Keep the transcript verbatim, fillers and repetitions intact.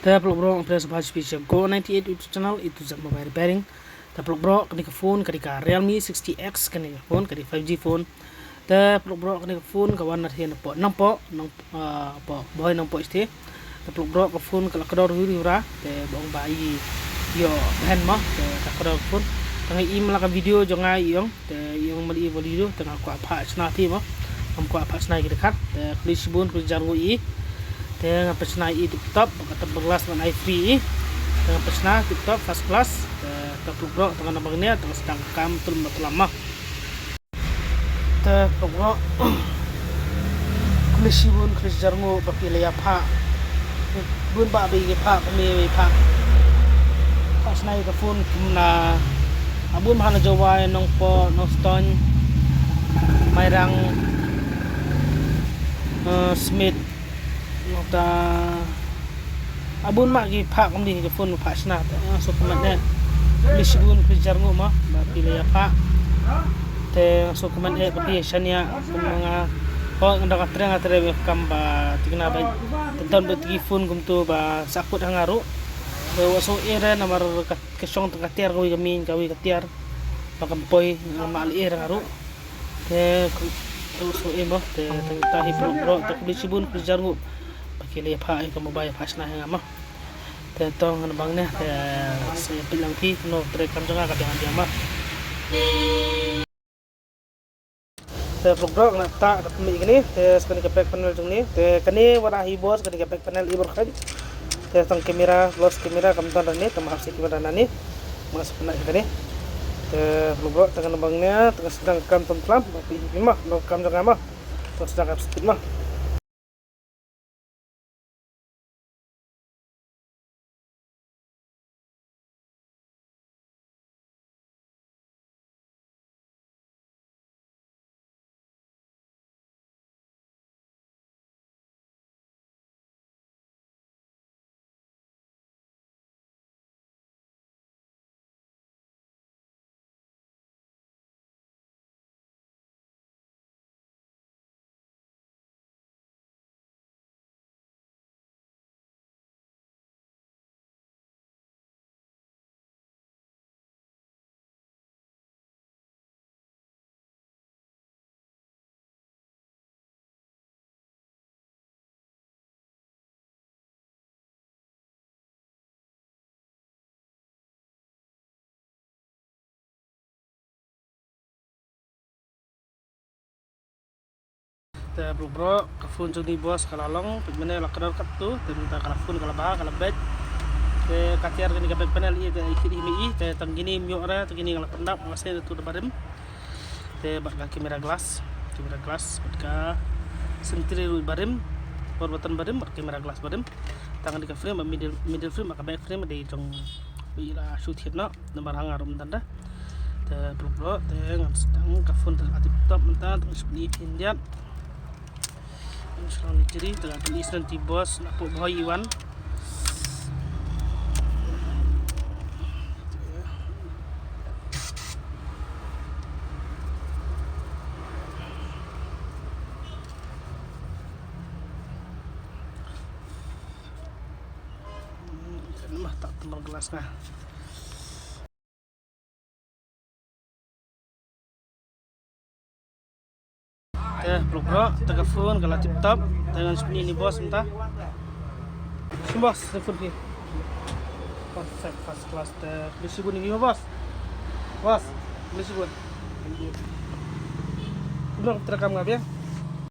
Te paralok baroh, nga pdiang sngewbha sha phi sha Go ninety-eight YouTube channel, A to Z Mobile Repairing. Te paralok baroh, kane ka phone ka dei ka Realme sixty X, kane ka phone ka dei five G phone. Te paralok baroh, kane ka phone ka wan na thie na poh Nongpoh, Nong, ah, poh Bhoi Nongpoh shatei. Te paralok baroh, ka phone ka la kdor huri hura, te ba ong ba i ïoh bhen mo, te ka kdor ka phone. Te nga im la ka video jong nga i ong, te i ong mali i video, te nga kwah phah shna phi mo. Ngam kwah phah shna ki dkhar, te khublei shibun, khublei jar nguh i. Te nga pynshna i tip top, ka tempered glass ngan ai free i. Te nga pynshna tip top, first class, te, te paralok baroh, te ngan ong ba ngan ïa, te nga sdang kam tul ma tul ma. Te paralok baroh, khublei shibun, khublei jar nguh ba phi la ïa phah. Bun bah ba ïa phah, kmie ba ïa phah. Phah shna ïa ka phone kumne. A bun bah na Jowai, Nongpoh, Nongstoiñ, Mairang, eh, Smit. Nangta a bun mah ki phah kumne ki phone phah shna, te nga sngewkmen eh. Khublei shibun, khublei jar nguh mo ba phi la ïa phah. Te nga sngewkmen eh ba phi shaniah kumba nga. Hooid, nga dang trei, nga trei ba kam ba thikna ba. Te don ba ki phone kumto ba sahkut ha nga ruh. Te wat sngew eh re namar ka, ka shong tang ka tiar kawei ka mih, kawei ka tiar. Ba kam poi, nga mah leh eh re nga ruh. Te, ku, tu su im mo, te, te, ta hi paralok baroh, te khublei shibun, khublei jar nguh. Ba ki la ïa phah, ïa ka mobile phah shna ha nga mo. Te, to ngan ong ba ngan ïa, te, sa ïa peit lang phi, kumno trei kam jong nga ka biang biang mo. Te paralok baroh, ngan ïa, te, pynmih kane, te, sa kane ka back panel jong ngi, te, kane wat la hi bos, kane ka back panel i bor khan. Te tang camera, flash camera, kam don hangne, tang ma hap sha camera nangne. Ma sha pynlait hangne. Te paralok baroh, tang ngan ong ba ngan ïa, tang sdang kam tam tlam, ma phi phi ma, no kam jong nga ma. Tang sdang kam speed ma. Te paralok baroh, ka phone jong ngi bos ka la long, peit mynne la kdor katto, te mynta ka la phone ka la bha, ka la beit. Te ka tiar kane ka back panel i, te i kit hi me i, te tang kine ym ïoh re, te kine nga la pyndap, nga sngew tu da barim. Te bad ka camera glass, camera glass, bad ka sentry ruh barim, bor button barim, bad camera glass barim. Tang kane ka frame, middle, middle frame, ka back frame, dei jong ba i la shu thied noh, namar ha nga ruh ym don da. Te paralok baroh, te ngan sdang ka phone te la tip top mynta, te ngan shu pyni phi khyndiat. Ngan shu long ni jri, te ngan pyni sdang ti bos, na pok bhoi i wan. Hmm, kan mah tak tempered glass nga. Te paralok baroh, te ka phone ka la tip top, te ngan shu pyni ni bos mynta. Shu bos, te phone phi. Perfect, first class, te khublei shibun ïa ngi mo bos. Bos, khublei shibun. Kumno ka treikam nga biang?